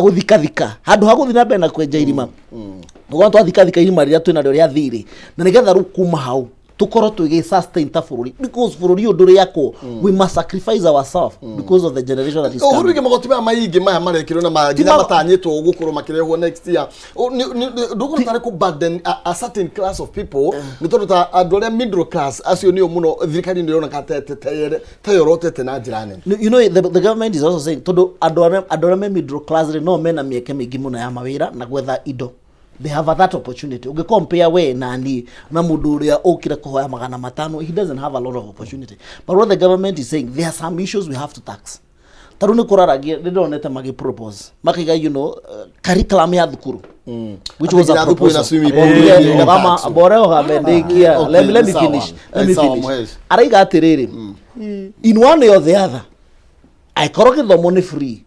Gũthikathika handũ ha gũthiĩ na mbere na kwenja irima, tũkorwo twathikathika irima rĩrĩa twĩnarĩo rĩa thirĩ, na nĩgetha rĩu kuma hau tũkorwo twĩgĩ sustain ta bũrũri, because bũrũri ũyũ ndũrĩakwo. We must sacrifice ourselves because of the generation that is Ũhoro coming. wĩgiĩ magoti maya maingĩ maya marekĩrwo na nginya matanyĩtwo gũkorwo makĩrehwo next year. Ndũkuona tarĩ kũ burden a certain class of people, nĩ tondũ ta andũ arĩa middle class acio nĩo mũno thirikari nĩ ĩroneka teyorotete na njĩra nene? You know the government is also saying tondũ andũ arĩa me middle class rĩ, no mena mĩeke mĩingĩ mũno ya mawĩra na gwetha indo. They have that opportunity. Ũngĩ compare we na niĩ na mũndũ ũrĩa ũkire kũhoya 500, he doesn't have a lot of opportunity. But what the government is saying, there are some issues we have to tax. Ta rĩu nĩ kũraragia, nĩ ndonete magĩ propose makaiga curriculum ya thukuru, which was a Atĩ nginya thukuru ĩna proposal. swimming pool ĩna tax. Bore ogame ndĩkia. Okay, Let me sawa. finish. Let me Sawa, finish. Mhesh. Araiga atĩrĩrĩ, in one way or the other, angĩkorwo gĩthomo nĩ free,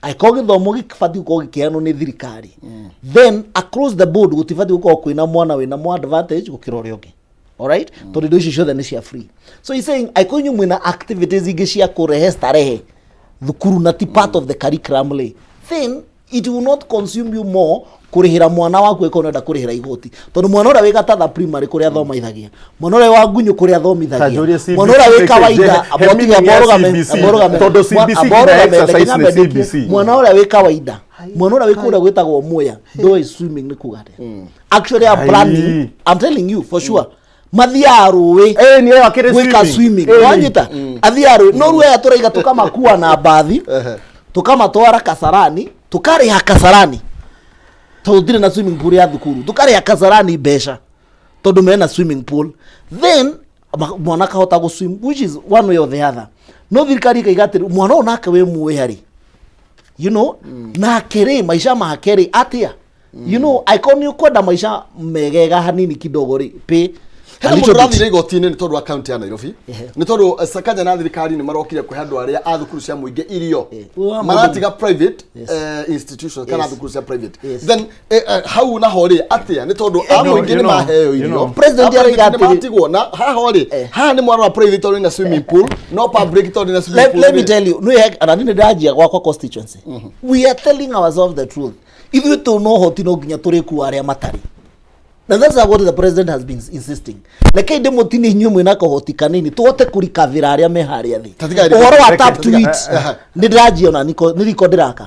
angĩkorwo gĩthomo gĩbatiĩ gũkorwo gĩkĩheanwo nĩ thirikari, then across the board gũtibatiĩ gũkorwo kwĩna mwana wĩna more advantage gũkĩra ũrĩa ũngĩ, alright, tondũ indo icio ciothe nĩ cia free. So he's saying angĩkorwo inyuĩ mwĩna activities ingĩ cia kũrehe starehe thukuru na ti part of the curriculum rĩ, then it will not consume you more kũrĩhĩra mwana waku ĩkorwo nĩenda kũrĩhĩra igoti, tondũ mwana ũrĩa wĩ Gatatha Primary kũrĩa athomithagia, mwana ũrĩa wa Ngunyũ kũrĩa athomithagia, Ta njũrie CBC mwana ũrĩa wĩ nĩkĩ? kawaida He meaning ya CBC. Tondũ CBC nginya exercise nĩ CBC. Mwana ũrĩa wĩ kawaida, mwana ũrĩa wĩ kũrĩa gwĩtagwo Muya ndoĩ swimming nĩ kuga atĩa. Actually, I'm Ai. planning, I'm telling you for sure, mathiaga rũĩ Eh, nĩ akĩrĩ gwĩka swimming. Wanyita, athiaga rũĩ, no rĩu aya tũraiga tũkamakua na mbathi, tũkamatwara Kasarani, tũkarĩha Kasarani tondũ tũtirĩ na swimming pool ya thukuru, tũkarĩha Kasarani mbeca tondũ mena swimming pool, then mwana akahota gũ swim, which is one way or the other. No thirikari ĩkaiga atĩrĩ, mwana ũyũ nake wĩ muoya rĩ, nake rĩ, maica make rĩ atia, angĩkorwo nĩ ũkwenda maica megega hanini kidogo rĩ, pay a Hena little mũndũ bit. ũrathire igoti-inĩ nĩ tondũ wa kaunti ya Nairobi, nĩ tondũ Sakaja na thirikari nĩ marokire kũhe andũ arĩa a thukuru cia mũingĩ irio, maratiga private institutions kana thukuru cia private. Then hau naho rĩ atĩa, nĩ tondũ a mũingĩ nĩ maheo irio, President a private araiga nĩ atĩrĩ- matigwo na haha rĩ, haha nĩ mwana wa private tondũ ina swimming pool, no public tondũ ina swimming pool Let me rĩ. tell you, nĩ ona niĩ nĩ ndĩranjia gwakwa constituency. We are telling ourselves the truth. Ithuĩ tũ no hoti, no nginya tũrĩkua arĩa matarĩ, na that's what the president has been insisting. Reke ndĩmũtinie, inyuĩ mwĩna kahoti kanini, tũhote kũrikavĩra arĩa me harĩa thĩ. Ta tiga Ũhoro wa tap to eat, nĩ ndĩranjia ona nĩ riko ndĩraka,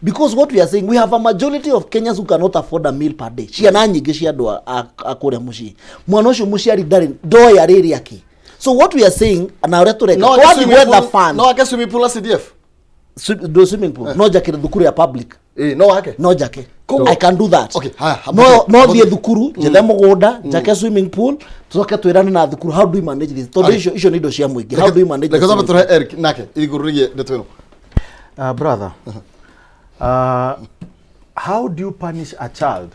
because what we are saying, we have a majority of Kenyans who cannot afford a meal per day. Ciana nyingĩ cia andũ a kũrĩa mũciĩ, mwana ũcio mũciari ndarĩ ndoĩ arĩrĩ akĩ. So what we are saying na ũrĩa tũreka, No ake twathiĩ swimming gwetha pool- fund. No ake swimming pool na CDF. Do swimming pool no njakĩre thukuru ya public. Eh, no ake. No njake. Koguo- I can do that. Okay, haya, No no thiĩ thukuru njethe mũgũnda, njake swimming pool, tũcoke twĩrane na thukuru, how do we manage this, tondũ icio nĩ indo cia mũingĩ. How do we manage Reke the twambe swimming tũrehe Eric nake igũrũ rĩgiĩ ndeto ĩno. Brother, how do you punish a child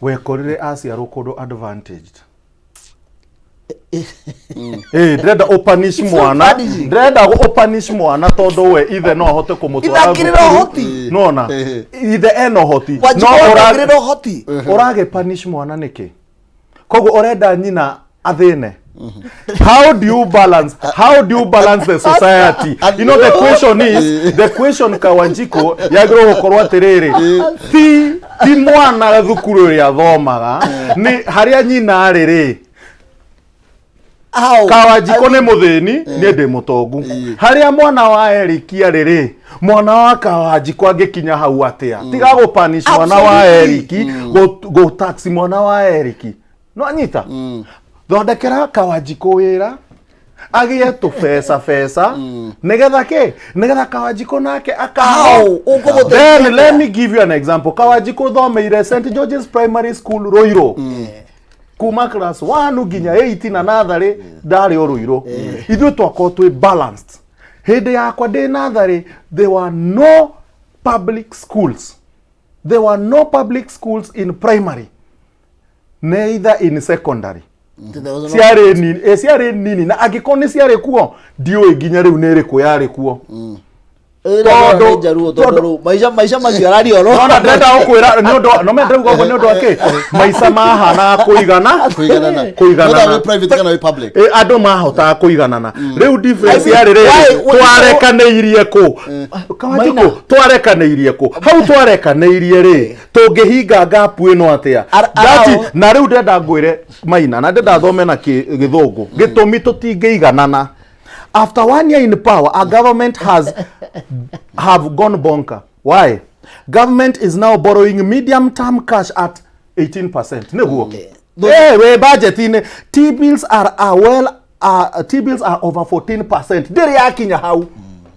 wekorire aciarwo kũndũ advantaged? Eh, ndĩrenda ũpunish mwana, punishing. ndĩrenda ũpunish mwana tondũ we ithe no ahote kũmũtwara Ithakĩrĩra thukuru. ũhoti. Nona ithe ena ũhoti. Wanjikũ No ithakĩrĩra ũhoti. Ũragĩ punish mwana nĩkĩ? Koguo ũrenda nyina athĩne? How do you balance, how do you balance the society? The question is, the question, Kawanjiko, yagĩrĩirwo gũkorwo atĩrĩrĩ, ti mwana thukuru ĩrĩa athomaga, nĩ harĩa nyina arĩ rĩ. How? Kawanjiko nĩ mũthĩni, niĩ ndĩ mũtongu. Harĩa mwana wa Eric arĩ rĩ, mwana wa Kawanjiko angĩkinya hau atĩa? Tiga gũpunish mwana wa Eric, gũ tax mwana wa Eric. No anyita, thondekera Kawanjiko wĩra, agĩe tũbeca beca, nĩgetha kĩ? Nĩgetha Kawanjiko nake How? Ũkũmũteithia Then let atĩa? me give you an example. Kawanjiko thomeire St George's Primary School Ruiru kuma class 1 nginya 8 na natharĩ ndarĩ o Ruiru. Ithuĩ twakorwo twĩ balanced. Hĩndĩ yakwa ndĩ natharĩ, there were no public schools. There were no public schools in primary, neither in secondary. There was no- Ciarĩ nini, ciarĩ nini, na angĩkorwo nĩ ciarĩ kuo, ndiũĩ nginya rĩu nĩ ĩrĩkũ yarĩ kuo. Tondũ- Njaruo tondũ rĩu maica maica macio araria oro nona ndĩrenda gũkwĩra nĩ ũndũ no mende uga ũguo nĩ ũndũ wa kĩ maica mahanaga kũigana Kũiganana. Kũiganana. Whether wĩ private kana wĩ public. Ĩ, andũ mahotaga kũiganana rĩu difference I mean, yarĩ rĩrĩ why- twarekanĩirie kũ Kawanjikũ, Maina. twarekanĩirie kũ hau twarekanĩirie rĩ tũngĩhinga gap ĩno atĩa That- na rĩu ndĩrenda ngwĩre maina na ndĩrenda thome na gĩthũngũ gĩtũmi tũtingĩiganana after one year in power our government has have gone bonker why government is now borrowing medium term cash at 18% nĩguo Eh, we budget-inĩ T-bills are a well T-bills are over 14% ndĩrĩ yakinya hau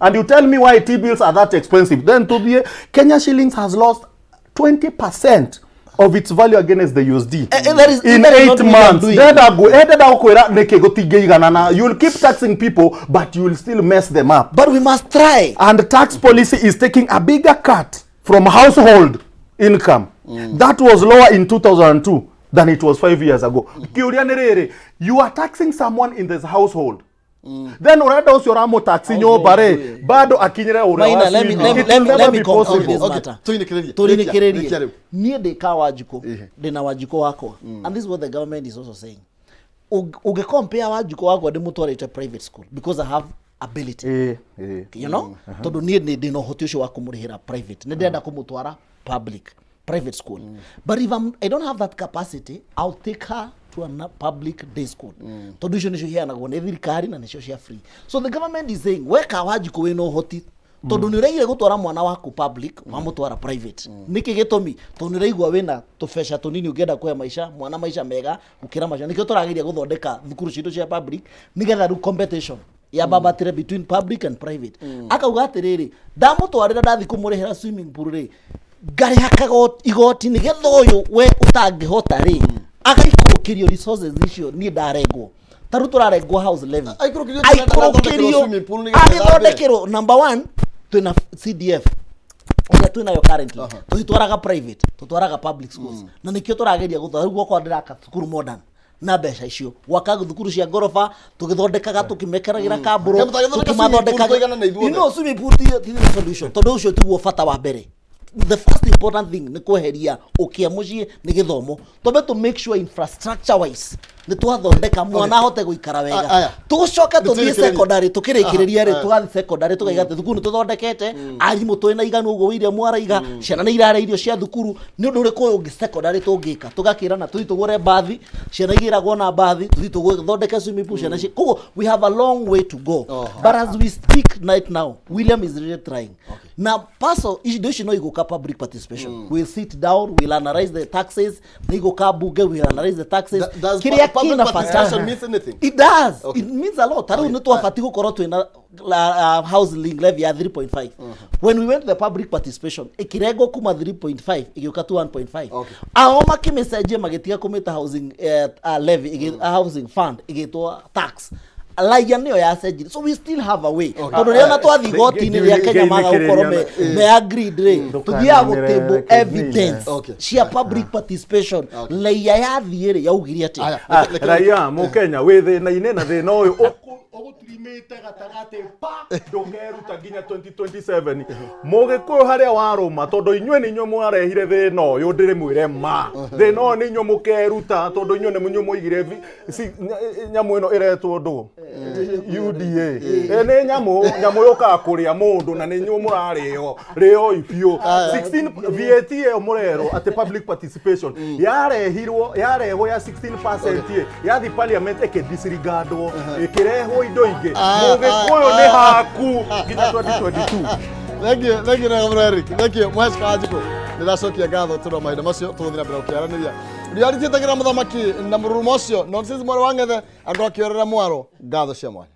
and you tell me why T-bills are that expensive then tũthiĩ Kenya shillings has lost 20% of its value against the USD that is- in that is 8 not what I'm months doing. ndenda ndenda gũkwĩra nĩkĩ gũtingĩiganana you will keep taxing people but you will still mess them up but we must try and tax policy is taking a bigger cut from household income that was lower in 2002 than it was 5 years ago kĩũria nĩ rĩrĩ you are taxing someone in this household then ũrenda ũcio ũramũtaxi nyũmba rĩ bado akinyĩre ũrĩa Maina, wa let me- swimming. let me- It let will me- never let me be conclude possible. this Okay, matter. tũinĩkĩrĩrie. Tũrinĩkĩrĩrie. Rĩkia rĩu. Niĩ ndĩ ka Wanjikũ ndĩna Wanjikũ wakwa and this is what the government is also saying Ũngĩcompare Wanjikũ wakwa ndĩmũtwarĩte private school because I have ability Ĩĩ, ĩĩ. you know tondũ niĩ nĩ ndĩna ũhoti ũcio wa kũmũrĩhĩra private nĩ ndĩrenda kũmũtwara public private school but if I don't have that capacity I'll take her to a public day school tondũ icio nĩcio iheanagwo nĩ thirikari na nĩcio cia free so the government is saying weka Wanjikũ wĩna ũhoti tondũ nĩ ũregire gũtwara mwana waku public wamũtwara private nĩkĩ gĩtũmi tondũ nĩ ũraigua wĩna tũbeca tũnini ũngĩenda kũhe maica mwana maica mega gũkĩra macio nĩkĩo tũrageria gũthondeka thukuru citũ cia public nĩgetha rĩu competition yambabatire between public and private akauga atĩrĩrĩ ndamũtwarĩra ndathi kũmũrĩhĩra swimming pool rĩ ngarĩha igoti nĩgetha ũyũ we ũtangĩhota rĩ agaikũrũkĩrio resources icio niĩ ndarengwo ta rĩu tũrarengwo house levy Aikũrũkĩrio nginya aikũrũkĩrio swimming pool nĩgetha agĩthondekerwo number one twĩna CDF ĩrĩa twĩnayo currently tũtitwaraga private tũtwaraga public schools na nĩkĩo tũrageria gũthondeka rĩu gwakwa ndĩraka cukuru modern na mbeca icio gwaka thukuru cia ngoroba tũgĩthondekaga tũkĩmekeragĩra kambũro Kĩamũ tagĩthondeka swimming pool tũiganane ithuothe. You know, swimming pool ti the solution tondũ ũcio tiguo bata wa mbere the first important thing nĩ kweheria ũkĩa mũciĩ nĩ gĩthomo twambe to make sure infrastructure wise nĩ twathondeka mwana ahote gũikara wega Aya. tũcoke Nĩ tũthiĩ tũrĩkĩrĩrie. secondary tũkĩrĩkĩrĩria rĩ Aha, tũgathiĩ secondary tũkaiga atĩ thukuru nĩ tũthondekete arimũ twĩna iganu ũguo William araiga ciana nĩ irarĩa irio cia thukuru nĩ ũndũ ũrĩkũ ũyũ ũngĩ secondary tũngĩka tũgakĩrana tũthiĩ tũgũre mbathi ciana igĩragwo na mbathi tũthiĩ tũthondeke swimming pool ciana ci koguo we have a long way to go but as we speak right now William is really trying na paso indo ici no igũka public participation we'll sit down we'll analyze the taxes nĩ igũka bunge we'll analyze the taxes Does kĩrĩa public kĩna bata participation means anything? It does. Okay. It means a lot. Tarĩu nĩ twabatiĩ gũkorwo twĩna house link levy ya 3.5. When we went to the public participation, ĩkĩrengwo kuma 3.5 ĩgĩũka to 1.5. Okay. Ao makĩmĩcenjia magĩtiga kũmĩta housing levy, housing fund ĩgĩtwo tax. Raia nĩyo yacenjirie so we still have a way tondũ rĩrĩa ona twathiĩ igoti-inĩ rĩa Kenya maga gũkorwo me agreed rĩ tũthiaga gũtable evidence Okay. cia public participation raia yathiĩ rĩ yaugire atĩa Aya, Ah, raia mũkenya wĩ thĩna-inĩ na thĩna ũyũ ũgũtirimĩte gatagatĩ pa ndũkeruta nginya 2027 mũgĩkũyũ harĩa warũma tondũ inyuĩ nĩ inyuĩ mwarehire thĩna ũyũ ndĩrĩmwĩre ma thĩna ũyũ nĩ inyuĩ mũkeruta tondũ inyuĩ nĩ inyuĩ mũigire nyamũ ĩno ĩretwo ndũ UDA nĩ nyamũ yũkaga kũrĩa mũndũ na nĩ inyuĩ mũrarĩo rĩoi biũ 16 VAT ĩyo mũrerwo atĩ public participation yarehirwo yarehwo ya 16% ĩ yathi parliament ĩkĩdisregardwo ĩkĩrehwo indo ingĩ mũgĩkũyũ nĩ haku nginya 2022 Thank you, thank you Nega mũno Eric. Thank you. Mwesh Kajiko. Nĩndacokia ngatho tondũ wa mahinda macio tũgũthiĩ na mbere gũkĩaranĩria. Reality ĩtagĩra mũthamaki na mũrurumo ũcio nonsense mwarĩ wa ng'ethe andũ akĩorera mwaro ngatho cia mwanya.